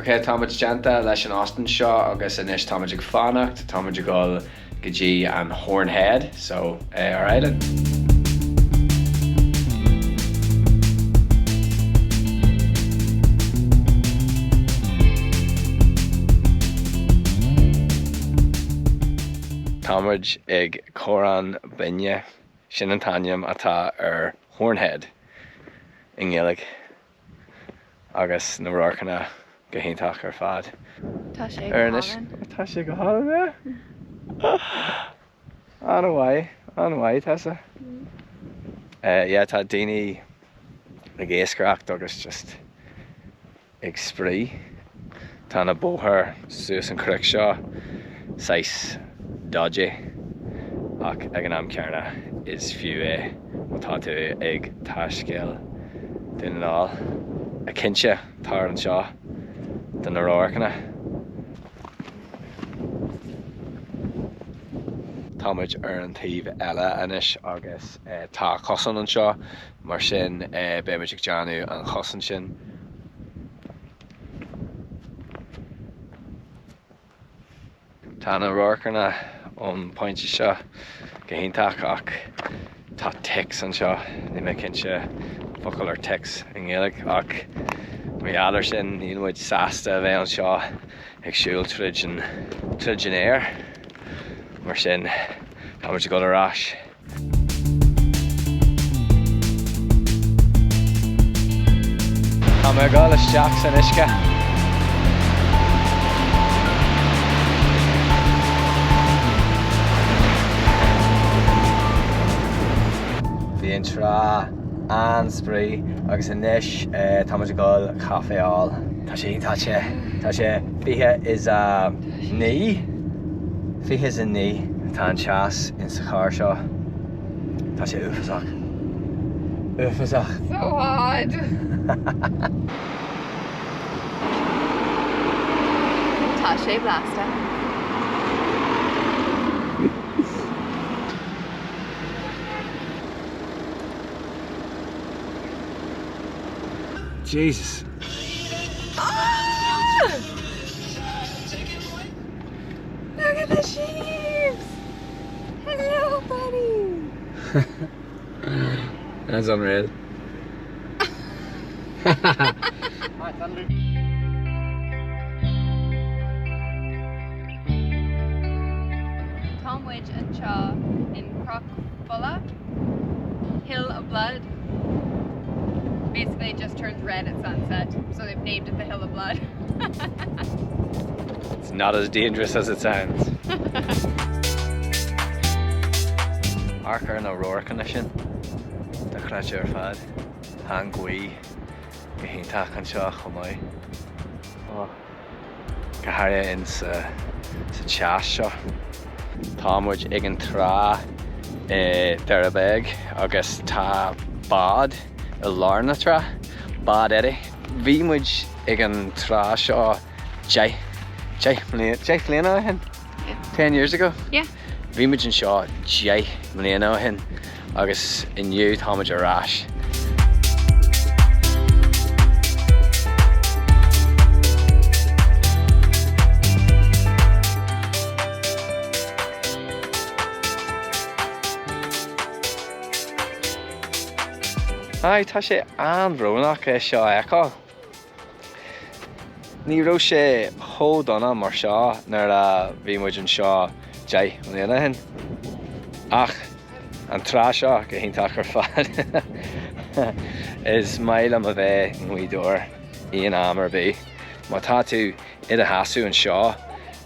Ok, táimid déanta leis an óstán seo agus anois táimid ag fanacht, táimid ag dul go dtí an Horn Head, so ar aghaidh linn. Táimid ag Corrán Binne, sin an t-ainm atá ar Horn Head i nGaeilge. Agus na radharcanna go hiontach ar fad. Tá sé go hálainn. Tá sé go hálainn, yeah. An-mhaith, an-mhaith Tessa. Yeah, tá daoine ag iascaireacht agus just ag spraoi. Tá na bóthair suas an chnoic seo saghas dodgy ach ag an am céanna is fiú é má tá tú ag taiscéal Dún na nGall. Cinnte tar anseo do na radharcanna. Tá muid ar an taobh eile anois agus tá cosán anseo mar sin beidh muid ag déanamh an chosán sin. Tá na radharcanna ón bpointe seo go hiontach ach tá ticks anseo, níl mé cinnte focal ar ticks i nGaeilge ach mar gheall ar sin níl muid sásta a bheith anseo ag siúl tríd an tríd an fhéar mar sin tá muid ag dul ar ais. Tá mé ag dul isteach san uisce. Bhí an trá an-spraoi agus anois tá muid ag dul caife a fháil. Tá sé iontach te. Tá sé 29. 29. Tá an teas in sa charr seo. Tá sé uafásach. Uafásach. So hot! Tá sé blasta. Jesus. Ah! Look at the sheep! Hello, buddy! That's unreal. Tá muid anseo in Cnoc Fola, Hill of Blood. Basically it just turns red at sunset, so they've named it the Hill of Blood. It's not as dangerous as it sounds. Amharc ar na radharcanna sin dochreidte ar fad. Tá an ghaoth go hiontach anseo chomh maith. Oh. Go háirithe in sa sa teas seo. Tá muid ag an trá i Doire Beag agus tá bád i lár na trá, Bád Eddie. Bhí muid ag an trá seo 10, 10 mbliana ó shin? 10 years ago? Yeah. Bhí muid anseo 10 mbliana ó shin agus inniu tá muid ar ais. Aye, tá sé an-bhrónach é seo a fheiceáil. Ní raibh sé chomh dona mar seo nuair a bhí muid anseo 10 mbliana ó shin. Ach an trá seo go hiontach ar fad. Is maith liom a bheith i nGaoth Dobhair aon am ar bith. Má tá tú i do sheasamh anseo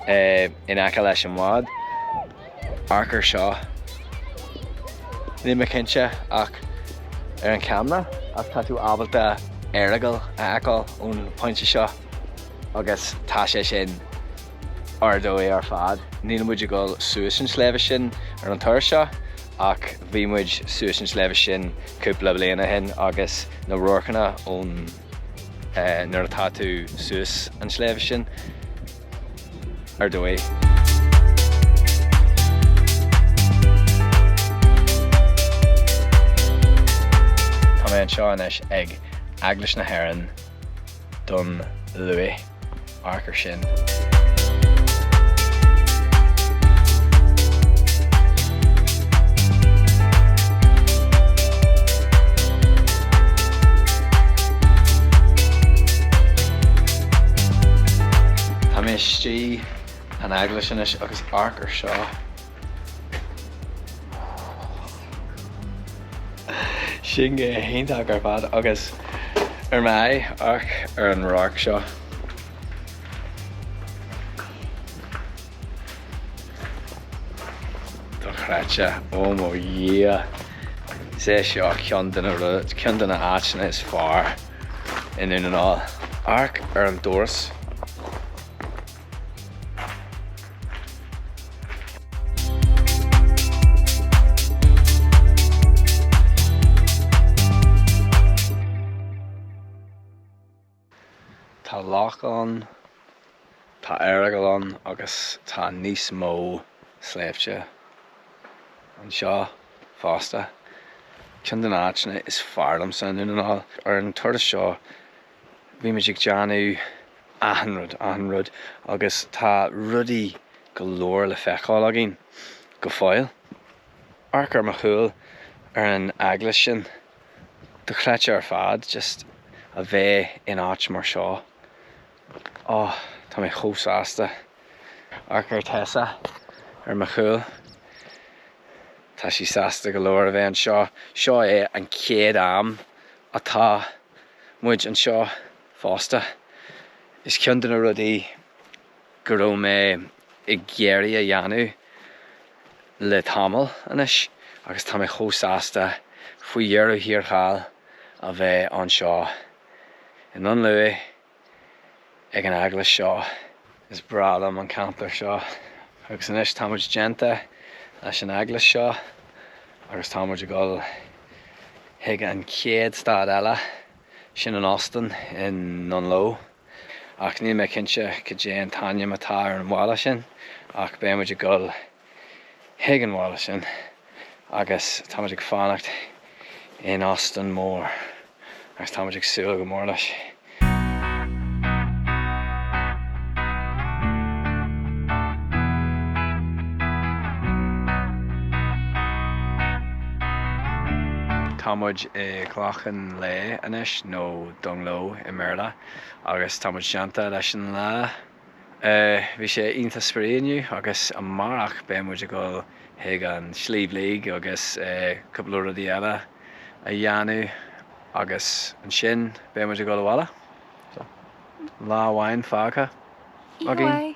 in aice leis an mbád, amharc ar seo. Níl mé cinnte ach ar an cheamara ach tá tú ábalta Earagail a fheiceáil ón pointe seo agus tá sé sin ar dóigh ar fad. Níl muid ag dul suas an sléibhe sin ar an turas seo ach bhí muid suas an sléibhe sin cúpla bliain ó shin agus na radharcanna ón nuair atá tú suas an sléibhe sin, ar dóigh. Tá mé anseo anois ag Eaglais na hÉireann, Dún Lúiche. Amharc air sin. Tá mé istigh san eaglais anois agus amharc ar seo. Sin go hiontach ar fad agus ar m'aghaidh, amharc ar an radharc seo. Dochreidte, ó mo Dhia. Is é seo ceann de na ceann de na áiteanna is fearr i nDún na nGall. Amharc ar an doras. Tá loch ann, tá aireagal ann agus tá níos mó sléibhte anseo fosta. Ceann de na áiteanna is fearr liomsa i nDún na nGall. Ar an turas seo bhí muid ag déanamh achan rud, achan rud agus tá rudaí go leor le feiceáil againn go fóill. Amharc ar mo chúl ar an eaglais sin, dochreidte ar fad just a bheith in áit mar seo. Oh, tá mé chomh sásta. Amharc ar Tessa ar mo chúl. Tá sí sásta go leor a bheith anseo. Seo é an chéad am atá muid anseo fosta. Is ceann de na rudaí go raibh mé ag iarraidh a dhéanamh le tamall anois agus tá mé chomh sásta faoi dheireadh thiar thall a bheith anseo i nDún Lúiche ag an eaglais seo. Is breá liom an ceantar seo agus anois tá muid déanta leis an eaglais seo agus tá muid ag dul chuig an chéad stad eile. Sin an óstán i nDungloe ach níl mé cinnte cad é an t-ainm atá ar an bhaile sin ach beidh muid ag dul chuig an bhaile sin agus tá muid ag fanacht in óstán mór agus tá muid ag súil go mór leis. Tá muid i gClochán Léith anois, nó Dungloe i mBéarla, agus tá muid déanta leis an lá. Bhí sé iontach spraoi inniu agus amárach beidh muid ag dul chuig an Sliabh Liag agus cúpla rudaí eile a dhéanamh agus ansin beidh muid ag dul abhaile. So, lá amháin fágtha againn.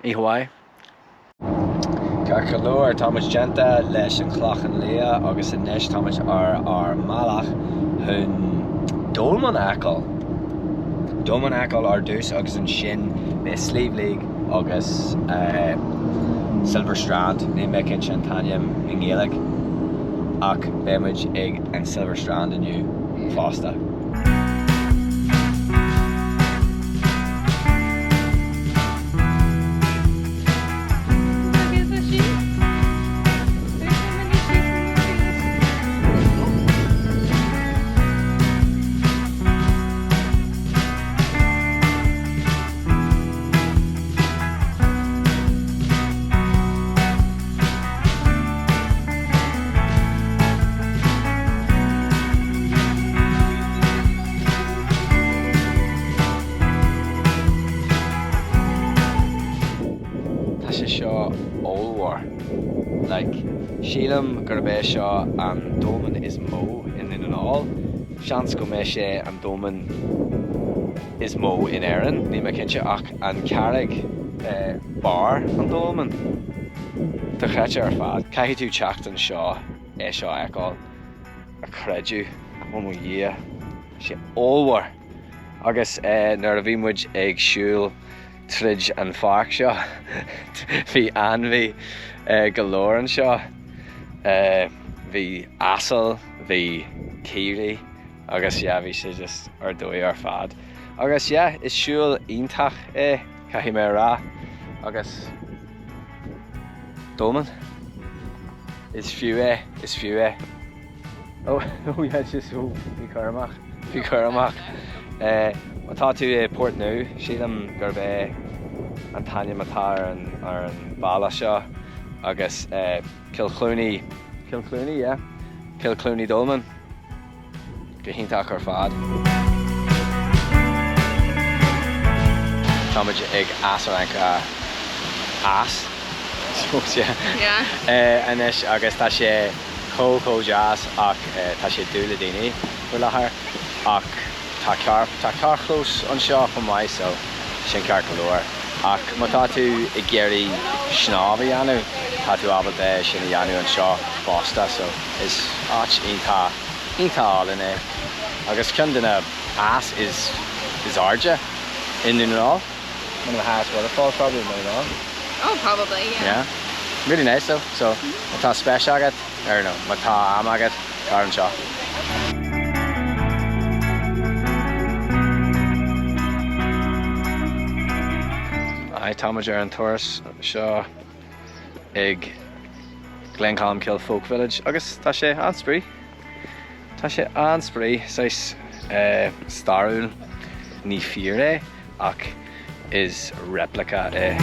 Oíche mhaith. Ceart go leor, tá muid déanta leis an Chlochán Liath agus anois tá muid ar ár mbealach chun Dolman a fheiceáil. Dolman a fheiceáil ar dtús agus ansin beidh Sliabh Liag agus Silver Strand, níl mé cinnte an t-ainm i nGaeilge ach beidh muid ag an Silver Strand inniu fosta. Look at the sheep. There's so many sheep in the field. Tá sé seo ollmhór. Like, sílim gurb é seo an dolmen is mó i nDún na nGall. Seans go mbeidh sé an dolmen is mó in Éirinn, níl mé cinnte, ach an carraig barr an dolmen, dochreidte ar fad. Caithfidh tú teacht anseo é seo a fheiceáil, a chreidiúint, ó mo Dhia, tá sé ollmhór! Agus nuair a bhí muid ag siúl tríd an pháirc seo, bhí ainmhí go leor anseo. Bhí asal, bhí caoirigh agus yeah, bhí sé just ar dóigh ar fad. Agus yeah, is siúl iontach é, caithfidh mé a rá. Agus dolmen, is fiú é, is fiú é. Oh, oh yeah, just oh, bí cúramach, bí cúramach. Má tá tú i Portnoo, sílim gurb é an t-ainm atá ar an ar an bhaile seo agus Kilclooney, Kilclooney, yeah, Kilclooney Dolmen. Go hiontach ar fad. Táimid ag easarrainc eas, I suppose, yeah, Yeah. anois agus tá sé chomh chomh deas ach tá sé dubh le daoine faoi láthair ach tá carr tá carrchlós anseo chomh maith so sin ceart go leor ach má tá tú ag iarraidh snámh a dhéanamh tá tú ábalta é sin a dhéanamh anseo fosta so is áit iontach iontach álainn é agus ceann de na eas is is airde i nDún na nGall one of the highest waterfalls probably in Dún na nGall. Oh probably yeah. Yeah. Really nice though so má tá spéis agat ar nó má tá am agat tar anseo. Aye táimid ar an turas seo ag Glencolmcille Folk Village agus tá sé an-spraoi. Tá sé an-spraoi, saghas stairiúil, ní fíor é ach is replica é.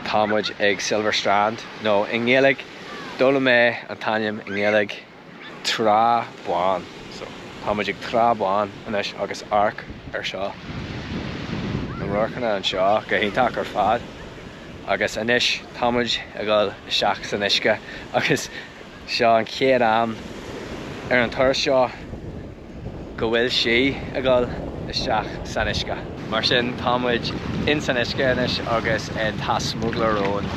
Tá muid ag Silver Strand, nó i nGaeilge, d'fhoghlaim mé an t-ainm i nGaeilge, Trá Bhán. So, tá muid ag Trá Bhán anois agus amharc ar seo. Na radharcanna anseo go hiontach ar fad. Agus anois tá muid ag dul isteach san uisce agus Seo an chéad am ar an turas seo go bhfuil sí ag dul isteach san uisce. Mar sin tá muid in san uisce anois agus tá smugairle róin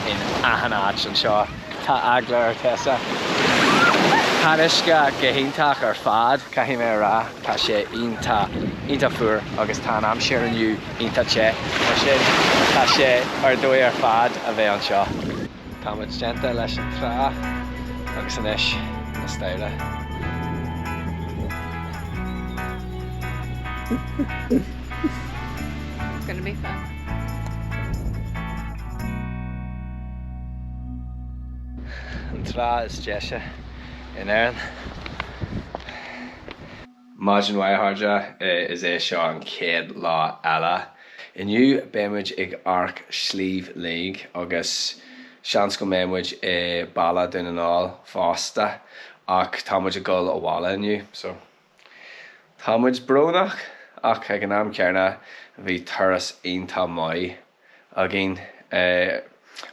in achan áit anseo. Tá eagla ar Tessa. Tá an uisce go hiontach ar fad, caithfidh mé a rá. Tá sé iontach, iontach fuar agus tá an aimsir inniu iontach te. Mar sin tá sé ar dóigh ar fad a bheith anseo. Tá muid déanta leis an trá agus anois na staighre. It's gonna be fun. An trá is deise in Éirinn. Maidin mhaith a chairde, is é seo an chéad lá eile. Inniu beidh muid ag amharc Sliabh Liag agus seans go mbeidh muid i Balla Dún na nGall fosta ach tá muid ag dul abhaile inniu so tá muid brónach ach ag an am céanna bhí turas iontach maith againn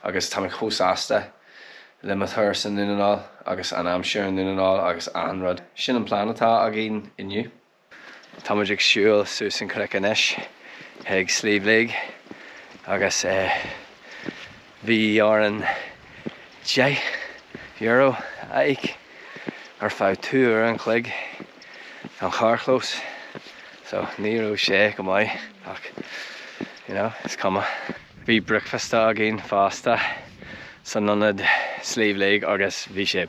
agus tá mé chomh sásta le mo thuras i nDún na nGall agus an aimsir i nDún na nGall agus achan rud. Sin an plean atá againn inniu. Tá muid ag siúl suas an cnoc anois chuig Sliabh Liag agus bhí orainn €10 a íoc ar feadh 2 uair an chloig don charrchlós so ní raibh sé go maith ach you know is cuma. Bhí bricfeasta againn fosta san ionad Sliabh Liag agus bhí sé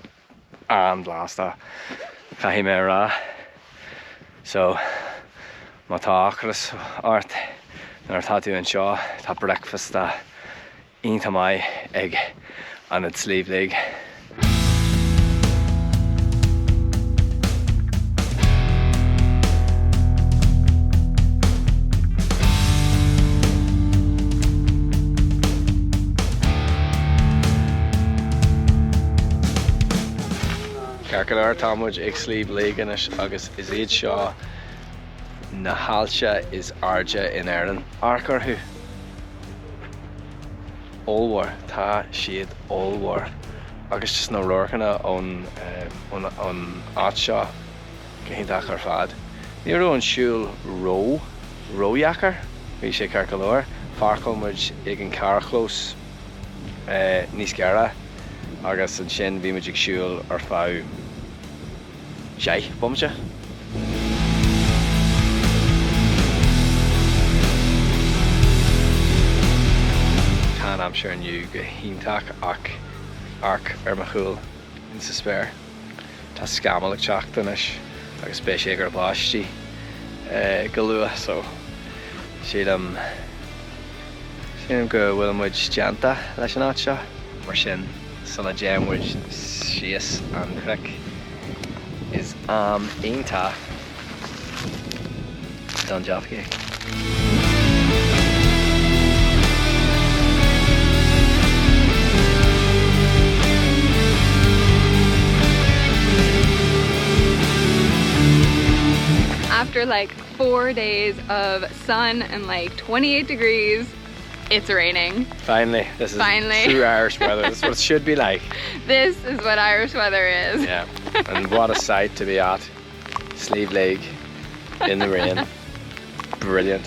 an-bhlasta caithfidh mé a rá. So má tá ocras ort nuair atá tú anseo tá bricfeasta iontach maith ag Ionad Sliabh Liag. Ceart go leor, tá muid ag Sliabh Liag anois agus is iad seo na haillte is airde in Éirinn. Amharc orthu! ollmhór, tá siad ollmhór agus just na radharcanna ón ón áit seo go hiontach ar fad. Ní raibh an siúl ró ródheacair, bhí sé ceart go leor. Pháirceáil muid ag an carrchlós níos gaire agus ansin bhí muid ag siúl ar feadh 10 bomaite. Tá an aimsir inniu go hiontach ach amharc ar mo chúl in sa spéir. Tá scamall ag teacht anois agus beidh sé ag cur báistí go luath so sílim sílim go bhfuil muid déanta leis an áit seo. Mar sin sula dtéann muid síos an cnoc is am iontach don Jaffa Cake. After like 4 days of sun and like 28 degrees, it's raining. Finally, this is Finally. true Irish weather. This is what it should be like. This is what Irish weather is. Yeah, and what a sight to be at. Sliabh Liag in the rain. Brilliant.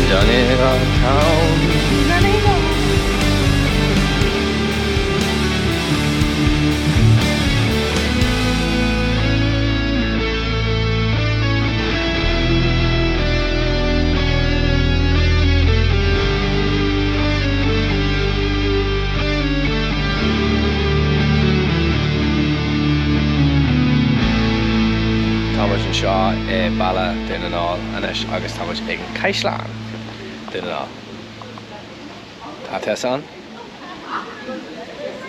Donegal Town. Donegal. Tá muid anseo i Baile Dhún na nGall anois agus tá muid ag an Caisleán Dún na nGall. Tá Tessa ann.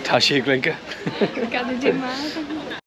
Tá sí ag rince. Gotta do mad.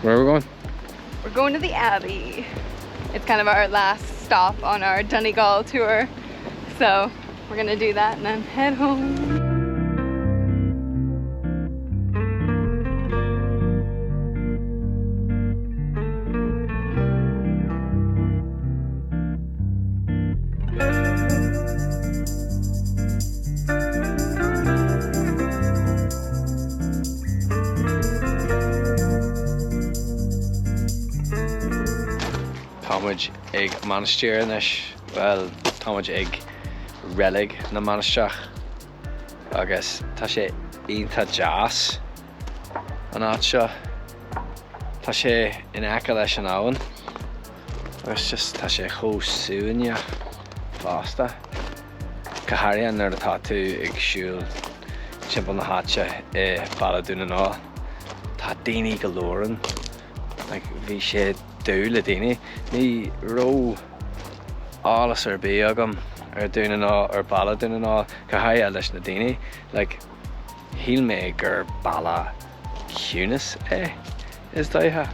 Where are we going? We're going to the Abbey. It's kind of our last stop on our Donegal tour. So we're gonna do that and then head home. Tá muid ag mainistir anois, bhuel, tá muid ag reilig na mainistreach agus tá sé iontach deas an áit seo. Tá sé in aice leis an abhainn agus just tá sé chomh suaimhneach fosta. Go háirithe nuair atá tú ag siúl timpeall na háite i Baile Dhún na nGall. Tá daoine go leor ann. Like, bhí sé dubh le daoine. Ní raibh eolas ar bith agam ar Dún na nGall, ar Baile Dhún na nGall, go háirithe leis na daoine. Like, shíl mé gur baile ciúnas é, is dóiche.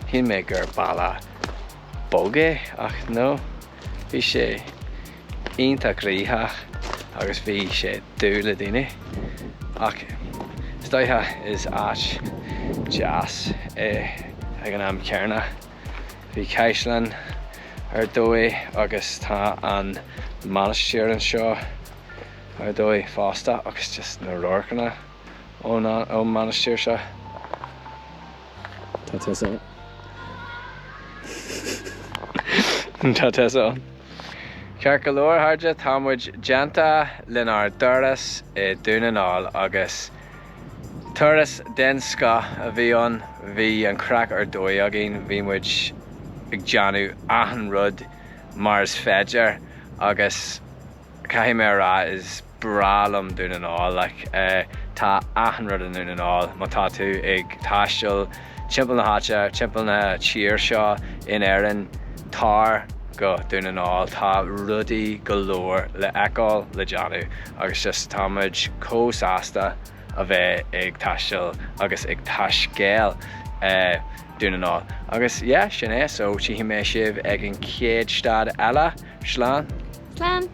Shíl mé gur baile bog é, ach no, bhí sé iontach gnoitheach agus bhí sé dubh le daoine. Ach is dóiche is áit deas é ag an am céanna. Bhí caisleán ar dóigh agus tá an mainistir anseo ar dóigh fosta agus just na radharcanna ón ón mainistir seo. Tá Tessa ann. Tá Tessa ann. Ceart go leor, a chairde, tá muid déanta lenár dturas i Dún na nGall agus turas den scoth a bhí ann. Bhí an craic ar dóigh againn, bhí muid ag déanamh achan rud mar is féidir agus Caithfidh mé a rá is breá liom Dún na nGall like tá achan rud i nDún na nGall má tá tú ag taisteal timpeall na háite, timpeall na tír seo in Éirinn, tar go Dún na nGall, tá rudaí go leor le fheiceáil, le déanamh agus just tá muid chomh sásta. a bheith ag taisteal agus ag taiscéal Dún na nGall. Agus yeah, sin é, so tchífidh mé sibh ag an chéad stad eile. Slán! Slán!